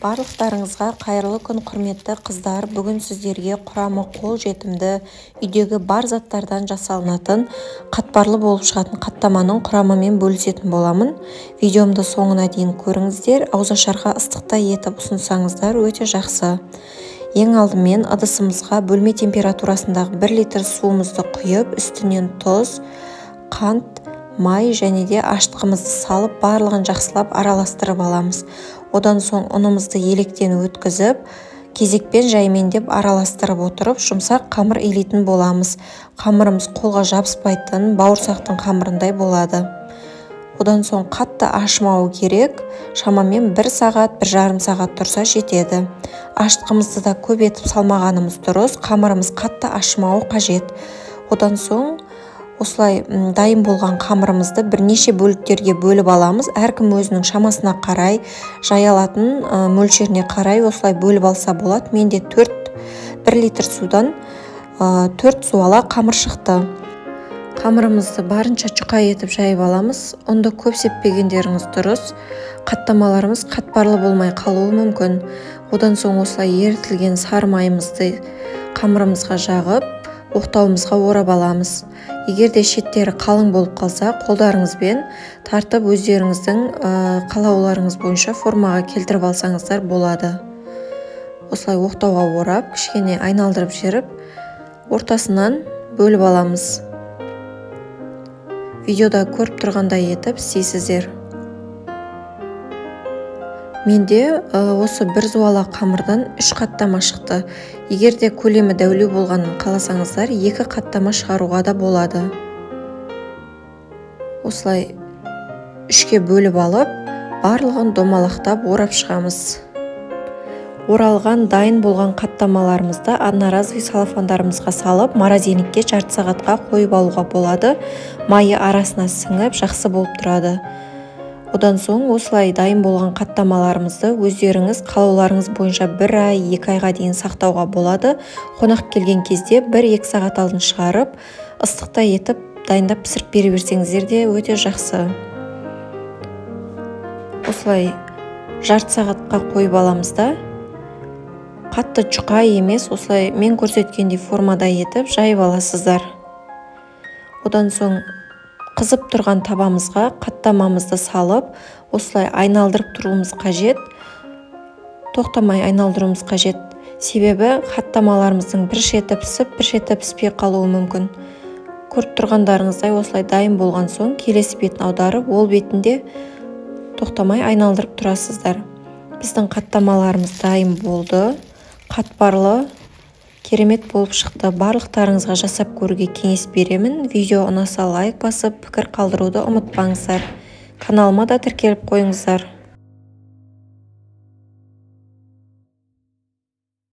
Барлықтарыңызға қайырлы күн, құрметті қыздар! Бүгін сіздерге құрамы қол жетімді, үйдегі бар заттардан жасалынатын, қатпарлы болып шығатын қаттаманың құрамымен бөлісетін боламын. Видеомды соңына дейін көріңіздер. Ауызашарға ыстықтай етіп ұсынсаңыздар, өте жақсы. Ең алдымен ыдысымызға бөлме температурасындағы 1 литр суымызды құйып, үстінен тұз, қант, май және де ашытқымызды салып, барлығын жақсылап араластырып аламыз. Одан соң ұнымызды електен өткізіп, кезекпен жаймендеп араластырып отырып, жұмсақ қамыр илейтін боламыз. Қамырымыз қолға жабыспайтын, бауырсақтың қамырындай болады. Одан соң қатты ашымауы керек, шамамен 1 сағат, 1,5 сағат тұрса жетеді. Ашытқымызды да көп етіп салмағанымыз дұрыс, қамырымыз қатты ашымауы қажет. Одан соң осылай дайын болған қамырымызды бірнеше бөліктерге бөліп аламыз. Әркім өзінің шамасына қарай, жай алатын мөлшеріне қарай осылай бөліп алса болады. Менде 1 литр судан 4 зуала қамыр шықты. Қамырымызды барынша жұқа етіп жайып аламыз. Ұнды көп сеппегендеріңіз дұрыс, қаттамаларымыз қатпарлы болмай қалуы мүмкін. Одан соң осылай ерітілген сары майымызды қамырымызға жағып, оқтауымызға орап аламыз. Егер де шеттері қалың болып қалса, қолдарыңызбен тартып, өздеріңіздің қалауларыңыз бойынша формаға келтіріп алсаңыздар болады. Осылай оқтауға орап, кішкене айналдырып жіберіп, ортасынан бөліп аламыз. Видеода көріп тұрғандай етіп істейсіздер. Менде осы бір зуала қамырдан 3 қаттама шықты. Егер де көлемі дәулеу болғанын қаласаңыздар, 2 қаттама шығаруға да болады. Осылай 3-ке бөліп алып, барлығын домалақтап орап шығамыз. Оралған, дайын болған қаттамаларымызды одноразовый целлофандарымызға салып, морозильникке жарты сағатқа қойып алуға болады. Майы арасына сіңіп, жақсы болып тұрады. Одан соң осылай дайын болған қаттамаларымызды өздеріңіз қалауларыңыз бойынша 1 ай, 2 айға дейін сақтауға болады. Қонақ келген кезде 1-2 сағат алдын шығарып, ыстықтай етіп дайындап пісіріп бере берсеңіздер де өте жақсы. Осылай жарты сағатқа қойып аламыз да, қатты жұқа емес, осылай мен көрсеткендей формада етіп жайып аласыздар. Одан соң қызып тұрған табамызға қаттамамызды салып, осылай айналдырып тұруымыз қажет. Тоқтамай айналдыруымыз қажет. Себебі қаттамаларымыздың бір шеті пісіп, бір шеті піспей қалуы мүмкін. Көріп тұрғандарыңыздай, осылай дайын болған соң келесі бетін аударып, ол бетінде тоқтамай айналдырып тұрасыздар. Біздің қаттамаларымыз дайын болды. Қатпарлы, керемет болып шықты. Барлықтарыңызға жасап көруге кеңес беремін. Видео ұнаса, лайк басып, пікір қалдыруды ұмытпаңыздар. Каналыма да тіркеліп қойыңыздар.